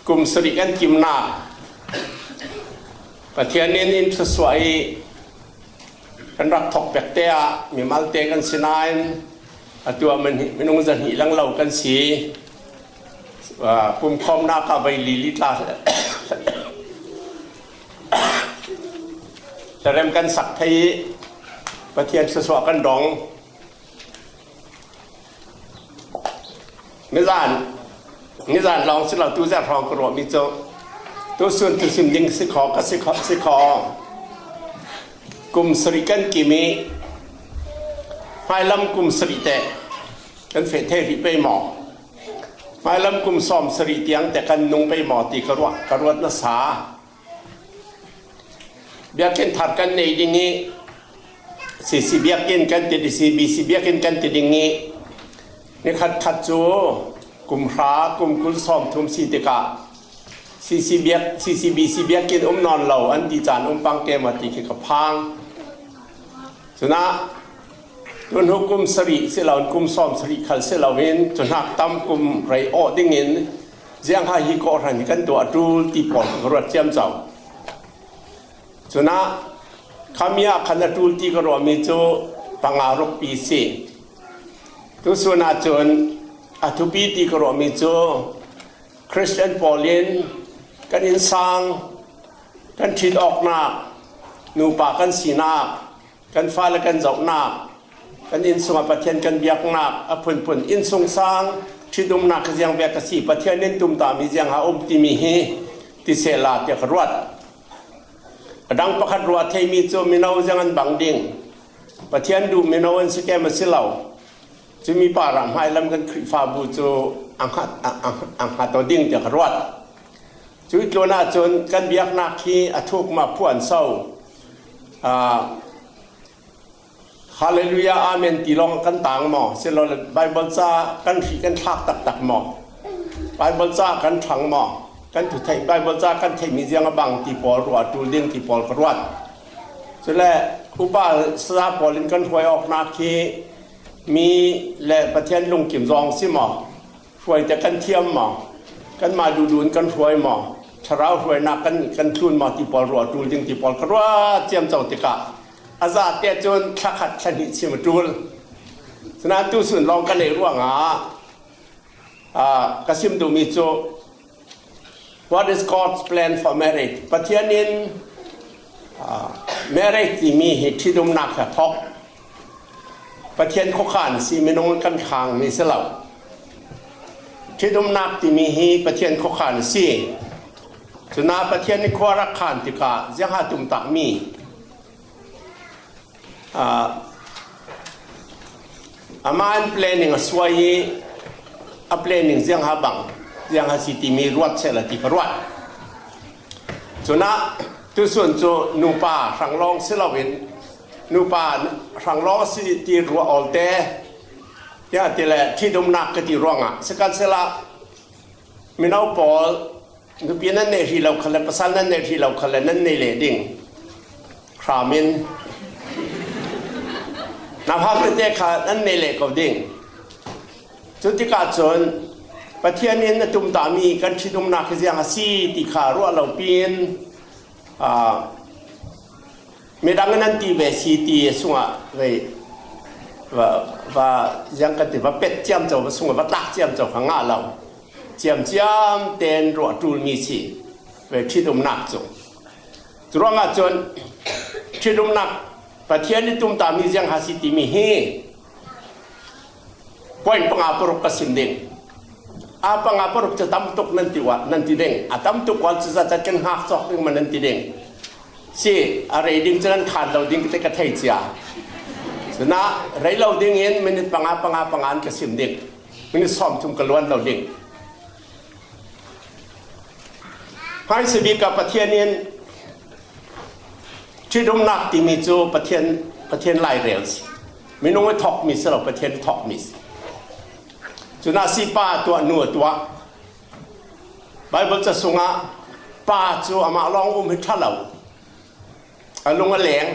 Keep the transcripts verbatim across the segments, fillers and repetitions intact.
Kum sarih kan kimnak Pathian in in thluasuah i kan rak thawk pekte ah mimalte kan si nain, atu ah minung zahnih lang lo kan si. Aa, pumkhawmnak ah vei li li tla hlarem kan sak thei i Pathian thluasuah kan dong. Nizan, nizan lawng si lo, tu zet hrawng ka ruahmi cu, tu sun tu sim ding si kho, ka si kho, si kho. Kum sarih kan kim i, hmailam kum sarih te kan feh thei rih pei maw? Hmailam kum sawm sarih tiang te kan nung pei maw ti ka ruah, ka ruat nasa. Biakinn thar kan nei ding i, C C biakinn kan ti, C B C biakinn kan ti ding i, ni khat khat cu kum hra, kum kul sawm thum si tikah C C biak, C C B C biakinn um nawn lo an ti caan um pang ke maw ti khi ka phang. Cunah, tun hu kum sarih si loin, kum sawm sarih khal si loin, cunhak tam kum rei awh dingin, ziangha hi kawhhran hi kan tuah a ṭul ti pawl ka ruat ciamco. Cunah, khami ah khan a ṭul ti ka ruahmi cu panga rukpi si. Tusun ahcun a thupi ti ka ruahmi cu Khristian pawl in kan innsang, kan ṭhit awknak, nupa kan sinak, kan fale kan zohnak, kan innsung ah Pathian kan biaknak, a phunphun innsungsang ṭhitumnak hi ziang bek a si, Pathian in tumtahmi ziang a um timi hi ti sehla tiah ka ruat. A dang pakhat ruah theimi cu mino ziang an bang ding, Pathian duh mino an si kem a si lo. Cumi parah hmailam kan Khrihfabu cu a hngat, a, a, a hngat aw ding tiah ka ruat. Cuih tlun ahcun kan biaknak hi a thuk ma phuan so. Aa, Hallelujah, Amen ti lawng kan tang maw? Silole Baibal ca kan hrih kan thlak taktak maw? Baibal ca kan ṭhang maw? Kan thu theih, Baibal ca kan theihmi ziang a bang ti pawl ruah a ṭul ding ti pawl ka ruat. Cule upa sa pawl in kan hruai awknak hi mi le Pathian lungkim zong si maw? Hruai te kan thiam maw? Kanmah duhduh in kan hruai maw? Thlarau hruainak kan, kan tlun maw ti pawl ruah a ṭul ding ti pawl ka ruat ciamco tikah a zate cun thlakhat thlahnih chim a ṭul. Sinain tusun lawng ka neih ruangah, aa, ka sim duhmi cu, What is God's plan for marriage? Pathian in, aa, marriage timi hi ṭhitumnak hi a thawk. Pathian khuakhan a si, minung kan khangmi si lo. Ṭhitumnak timi hi Pathian khuakhan a si. Cunah Pathian nih khua rak khan tikah ziangha tumtakmi, aa, amah in planning a suai i a planning ziangha bang, ziangha si timi ruat sehla ti ka ruat. Cunah tusun cu nupa hrang lawng si loin, nupa hrang lawng a si ti ruah awlte, tiah ti le ṭhitumnak ka ti ruangah, sikansehla mino pawl, nupi nan neih hrih lo khal le, pasal nan neih hrih lo khal le, nan nei leh ding. Hram in nauhak tete kha nan nei leh ko ding. Cu tikah cun Pathian in a tumtahmi kan ṭhitumnak hi ziang a si ti kha ruah lo piin, aa, midang in an ti ve si ti sungah vei va, va, ziang kan ti, va pet ciamco, va sungah va tlak ciamco kha ngah lo. Ciamciam tein ruah ṭulmi si ve ṭhitumnak cu. Curuangah cun ṭhitumnak Pathian nih tumtahmi ziang a si timi hi point panga paruk ka sim ding. A panga paruk cu tam tuk nan ti uah, nan ti ding. A tam tuk uah cu zat kan hngak cawk ding maw nan ti ding. Si, a rei ding cu nan khan lo ding ka thei cia. Cunah rei lo ding in minit panga, panga, panga an ka sim ding. Minit sawmthum ka luan lo ding. Hmaisabik ah Pathian in ṭhitumnak timi cu Pathian, Pathian lairel si. Minung i thawkmi si lo, Pathian i thawkmi si. Cunah si pa a tuah, nu a tuah. Baibal ca sungah pa cu amah lawng um hi ṭha lo. A lung a leng,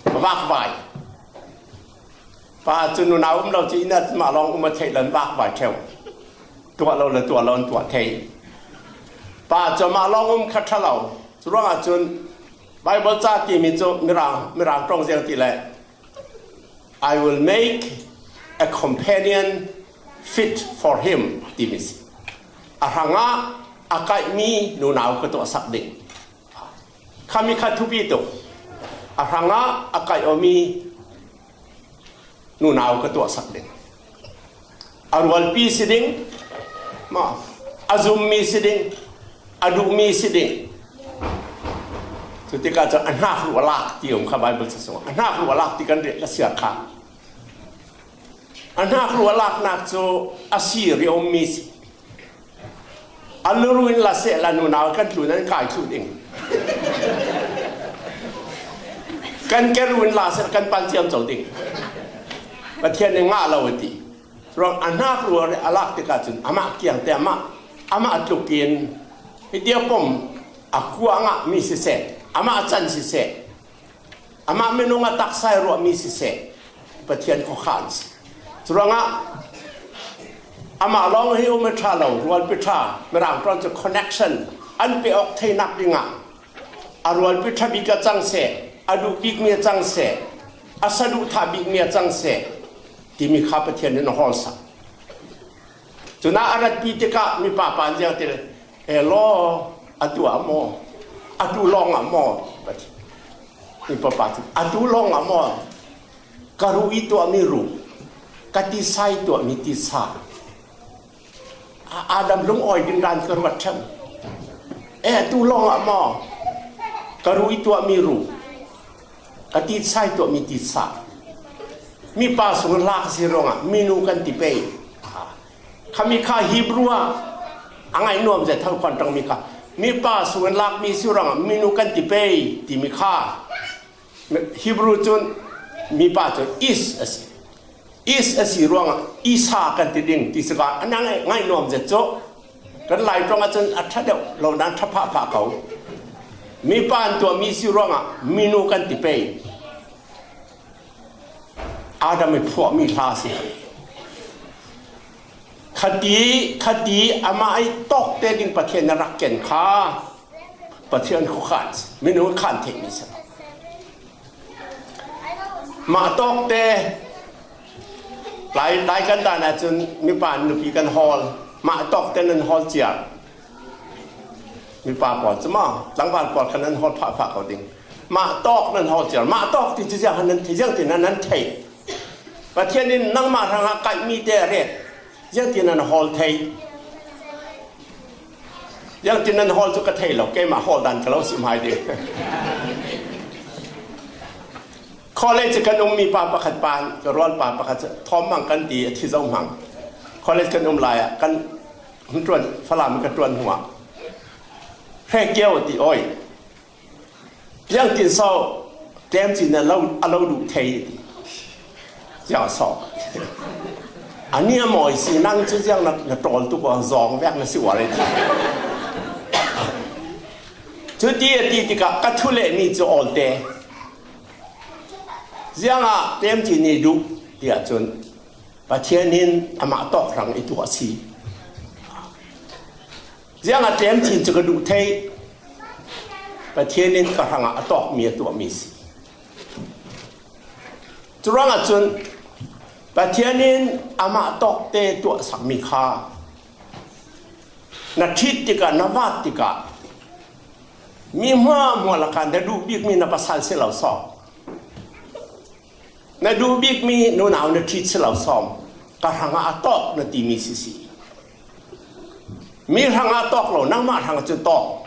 a vakvai. Pa cu nunau um lo cu in a mah lawng um a theih lo in vakvai ṭheu. Tuah lo le tuah lo in tuah thei. Pa cu amah lawng um kha ṭha lo. Curuangah cun Bible ca timi cu Mirang, Mirang ṭong ziang ti le, "I will make a companion fit for him," timi si. A hrangah a kaihmi nunau ka tuahsak ding. Khami kha thupi tuk. A hrangah a kaih awmi nunau ka tuahsak ding. A rualpi si ding, ma, a zummi si ding, a duhmi si ding. Cutikah cun a hnakruh a lak ti um kha Bible ca sungah. A hnakruh a lak ti kan riah ka siar kha. A hnakruh a laknak cu a sir i ummi si. A luru in la sehla nunau kan tlun an kai thluh ding. Kan keru in la sehla kan pal ciamco ding. Pathian nih ngah lo a ti. Ruang a hnakruh a lak tikah cun amah kiangte amah, amah tlukin hiti a pom a khua a ngahmi siseh, amah a can siseh, amah minung a taksa i ruahmi siseh, Pathian khuakhan si. Curuangah amah lawng hi um a ṭha lo, rualpi ṭha, Mirang ṭuan cu connection an pe awk theinak dingah a rualpi ṭha bik a cang seh, a duh bikmi a cang seh, a saduhthah bikmi a cang seh, timi kha Pathian in a hawlsak. Cunah a ratpi tikah mipa pa in ziang ti le, "Hello, atu ah maw? Atu lawng ah maw?" Mipa pa cu, "Atu lawng ah maw? Ka ruh i tuahmi ruh, ka titsa i tuahmi titsa. A, Adam lungawi ding dan ka ruat ṭhan. Eh, atu lawng ah maw? Ka ruh i tuahmi ruh, ka titsa i tuahmi titsa." Mipa sung lak si ruangah minu kan ti pei. Khami kha Hebru ah a ngaihnuam zet thalkhuan ṭangmi kha, mipa sung lakmi si ruangah minu kan ti pei timi kha Hebru cun mipa cu is a si. Is a si ruangah isa kan ti ding ti si ka a nang ngaihnuam zet cu kan Lai ṭong ahcun a ṭha deuh lo nan ṭha phahphah ko. Mipa an tuahmi si ruangah minu kan ti pei. Adam i phuahmi hla a si. Khati, khati amah i tawkte ding Pathian a rak ken kha Pathian khuakhan si. Minung khan theihmi si. Mah tawkte, lai, lai kan dan ahcun mipa nupi kan hawl. Mah tawkte nan hawl cia. Mipa pawl cu maw, tlangval pawl kha nan hawl phahphah ko ding. Mah tawk nan hawl cia. Mah tawk ti cu ziang nan thei, ziang ti nan, nan thei. Pathian in nangmah hrangah kaihmi te a ret. Ziangtin an hawl thei? Ziangtin an hawl cu ka thei lo, keimah hawl dan ka lo sim hai ding. College kan ummi pa pakhat pan, ka rual pa pakhat cu thawm hmang kan ti, a thi zo hmang. College kan um lai ah kan hung ṭuan, Falam ka ṭuan hnuah, "Hre kio," a ti, "Oi." "Ziangtin so Temcin a lo, a lo duh thei?" Ziang so? "A ni a mawi si, nang cu ziang na, na ṭawl tuk, a zawng vek na si uar," a ti. Cuti a ti tikah ka thulehmi cu awlte. Ziangah Temcin i duh tiah cun Pathian in amah tawk hrang i tuah a si. Ziangah Temcin cu ka duh thei? Pathian in ka hrangah a tawkmi a tuahmi si. Curuangah cun Pathian in amah tawkte tuahsakmi kha na ṭhit tikah, na vat tikah, mi hmuahhmuah lakah na duh bikmi na pasal si lo sawm. Na duh bikmi nunau na ṭhit si lo sawm, ka hrangah a tawk na timi sisi. Mi hrangah tawk lo, nangmah hrangah cun tawk.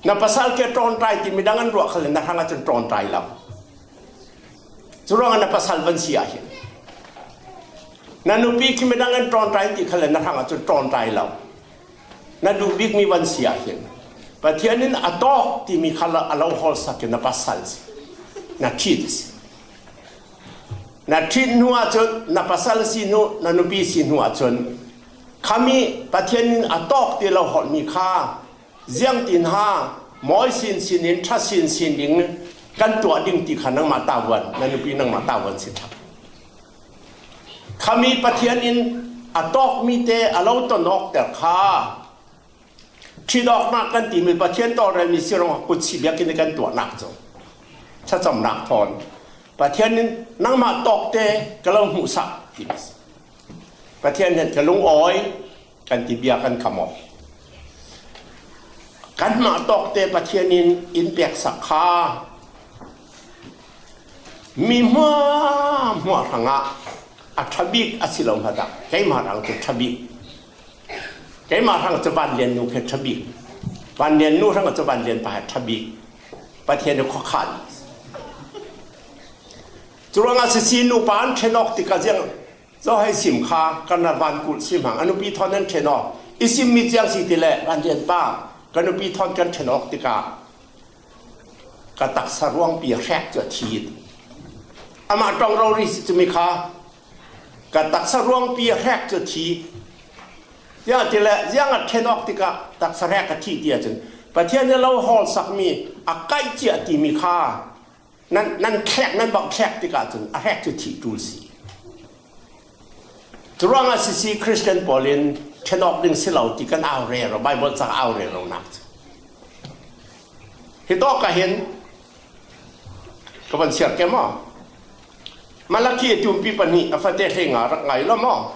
Na pasal khi a ṭawnṭai ti midang an ruah khal le na hrangah cun ṭawnṭai lo. Curuangah na pasal van si ah hin. Na nupi khi midang an ṭawnṭai ti khal le na hrangah cun ṭawnṭai lo. Na duh bikmi van si ah hin. Pathian in a tawk timi kha a lo hawlsak hi na pasal si. Na ṭhit si. Na ṭhit hnu ahcun, na pasal si hnu, na nupi si hnu ahcun, khami Pathian in a tawk ti lo holhmi kha, ziangtin ha, mawi sinsin in ṭha sinsin ding kan tuah ding ti kha nangmah tavuan, na nupi nangmah tavuan si thlang. Khami Pathian in a tawkmi te a lo ton awkter kha, Ṭhit awknak kan timi Pathian tawlrelmi si ruangah kutsi biakinn kan tuahnak cu thlacamnak thawn Pathian in nangmah tawkte ka lo hmuhsak timi si. Pathian hnenah ka lungawi kan ti bia kan kam awk. Kanmah tawkte Pathian in in peksak kha mi hmuahhmuah hrangah a ṭha bik a si lo hmanh ah keimah hrang cu ṭha bik. Keimah hrang cu vanliannu khi ṭha bik. Vanliannu hrang cu vanlianpa hi ṭha bik. Pathian i khuakhan. Curuangah sisi nupa an ṭhen awk tikah ziang zo hei sim kha kan ral van kulh sim hang a nupi thawn an ṭhen awk. I simmi ziang si ti le vanlianpa ka nupi thawn kan ṭhen awk tikah ka taksa ruangpi a hrek cu a thi. Amah ṭong rori si cumi kha ka taksa ruangpi a hrek cu a thi. Ziangahtile ziang a ṭhen awk tikah taksa hrek a thi ti ahcun Pathian in lo hawlsakmi a kaih cia timi kha nan, nan thlek, nan bauh thlek tikah cun a hrek cu thih ṭul si. Curuangah sisi Khristian pawl in ṭhen awk ding si lo ti kan au rero, Baibal ca au reronak cu. Hitawk ah hin ka van siar ke maw? Malakhi a tumpi pahnih a fate hleinga rak ngai lo maw?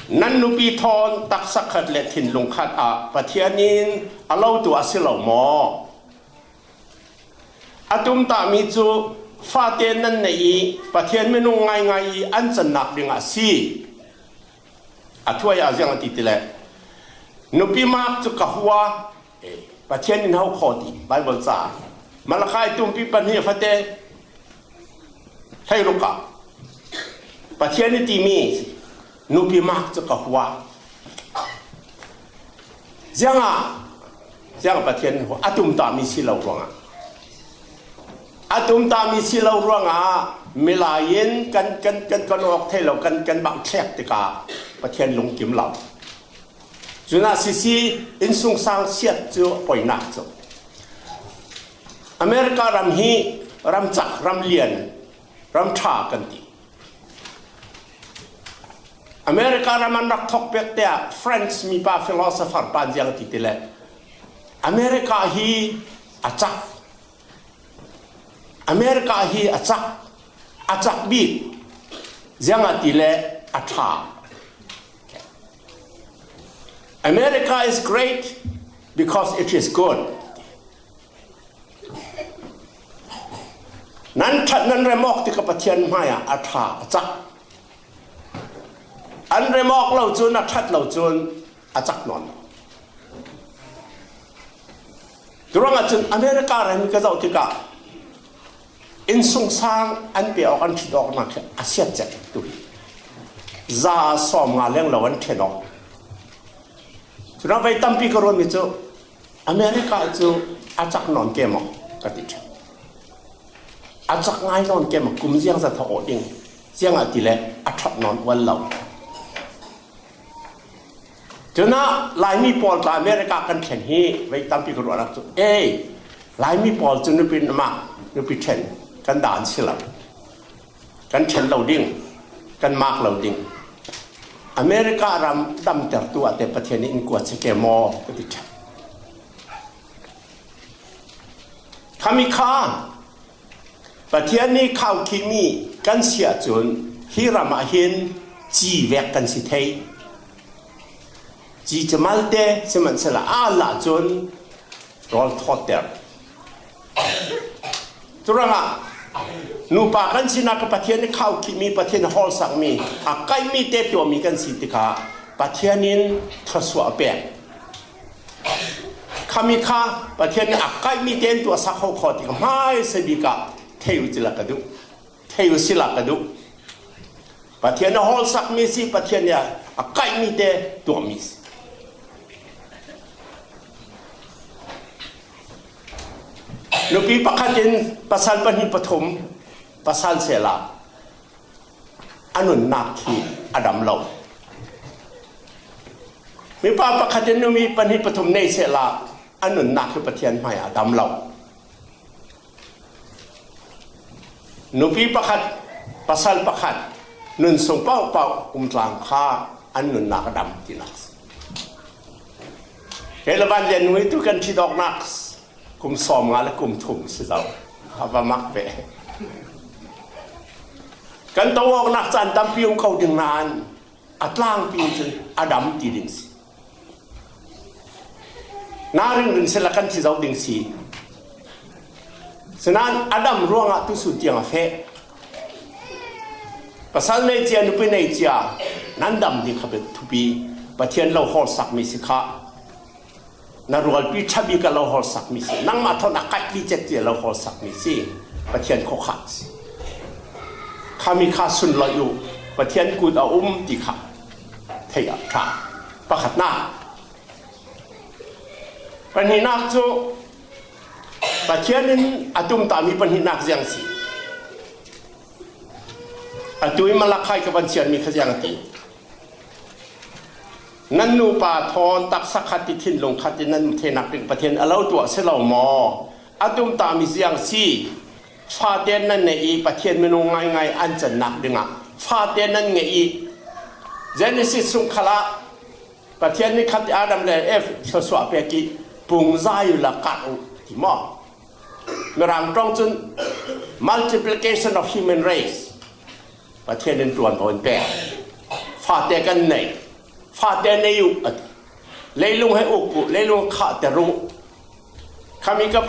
Nan nupi thawn taksa khat le thinlung khat ah Pathian in a lo tuah a si lo maw? A tumtahmi cu fate nan neih i Pathian minung ngaingai i an cannak dingah a si. A thuai ah ziang a ti ti le, nupi mak cu ka hua, eh, Pathian in ho khaw ti Baibal ca. Malakai tumpi pahnih a fate hleiruk ah Pathian i timi nupi mak cu ka hua. Ziangah, ziangah Pathian in a tumtahmi si lo ruangah, a tumtahmi si lo ruangah milai in kan, kan, kan, kan awk thei lo, kan, kan bauh thlek tikah Pathian lungkim lo. Cunah sisi innsungsang siat cu a poinak cu America ram hi ramcak, ram lian, ram ṭha kan ti. America ram an rak thawk pek te ah French mipa philosopher pa ziang a ti ti le, America hi a cak. America hi a cak, a cak bik. Ziangahtile a ṭha. America is great because it is good. Nan ṭhat, nan rem awk tikah Pathian hmaiah a ṭha, a cak. An rem awk lo cun, a ṭhat lo cun a cak nawn lo. Curuangah cun America rem ka zoh tikah innsungsang an pe awk, an ṭhit awknak hi a siat cek tu hi. Za sawm nga leng lo an ṭhen awk. Cunah vei tampi ka ruatmi cu America cu a cak nawn ke maw ka ti ṭheh. A cak ngai nawn ke maw, kum ziang za thaw awk ding, ziangahtile a ṭhat nawn ual lo. Cunah Laimi pawl tla America kan thlen hi vei tampi ka ruahnak cu, ei, Laimi pawl cu nupi mak, nupi ṭhen kan dan si lo. Kan ṭhen lo ding, kan mak lo ding. America ram damtertu ah te Pathian in in kuat si ke maw ka ti ṭheh. Khami kha Pathian nih khaukhihmi kan si ahcun hi ram ah hin ci vek kan si thei. Ci camalte sihmanhsehlaw aa lah cun rawl thawtter. Curuangah nupa kan sinak ah Pathian nih khaukhihmi, Pathian nih hawlsakmi, a kaihmi te tuahmi kan si tikah Pathian in thluasuah a pek. Khami kha Pathian nih a kaihmi te in tuahsak ho kho tikah hmaisa bik ah thei u cila ka duh. Thei u sila ka duh. Pathian a hawlsakmi si, Pathian nih a kaihmi te tuahmi si. Nupi pakhat in pasal pahnih pathum, pasal sehla a nunnak hi a dam lo. Mipa pakhat in nupi pahnih pathum nei sehla a nunnak hi Pathian hmai a dam lo. Nupi pakhat, pasal pakhat nun sung paohpaoh umtlang kha an nunnak a dam tinak si. Kei le Van Lian Nui tu kan thit awknak kum sawmnga le kum thum si zo. A va mak ve. Kan to awknak caan tampi um ko ding nain a tlangpi cun a dam ti ding si. Na ringring sila kan thi zo ding si. Sinain a dam ruangah tusun tiang a feh. Pasal nei cia, nupi nei cia, nan dam ding kha bik thupi. Pathian lo hawlsakmi si kha. Na rualpi ṭha bik a lo hawlsakmi si. Nangmah thawn a kaihpi cet cia lo hawlsakmi si. Pathian khuakhat si. Khami kha sunloih uh. Pathian kut a um ti kha thei a ṭha. Pakhatnak. Pahnihnak cu Pathian in a tumtahmi pahnihnak ziang si. Atu i Malakhai ka van chianmi kha ziang a ti. Nan nupa thawn taksa khat i thinlung khat in nan theinak ding Pathian a lo tuah si lo maw? A tumtahmi ziang si. Fate nan neih i Pathian minung ngaingai an cannak dingah fate nan ngeih i Genesis sung khalah Pathian nih khat Adam le Eve thluasuah pek i pungzai uhla kah uh ti maw? Mirang ṭong cun multiplication of human race Pathian in ṭuanvo in pek. Fate kan nei. Fate nei uh a ti. Leilung he uk uh, leilung khahter uh. Khami ka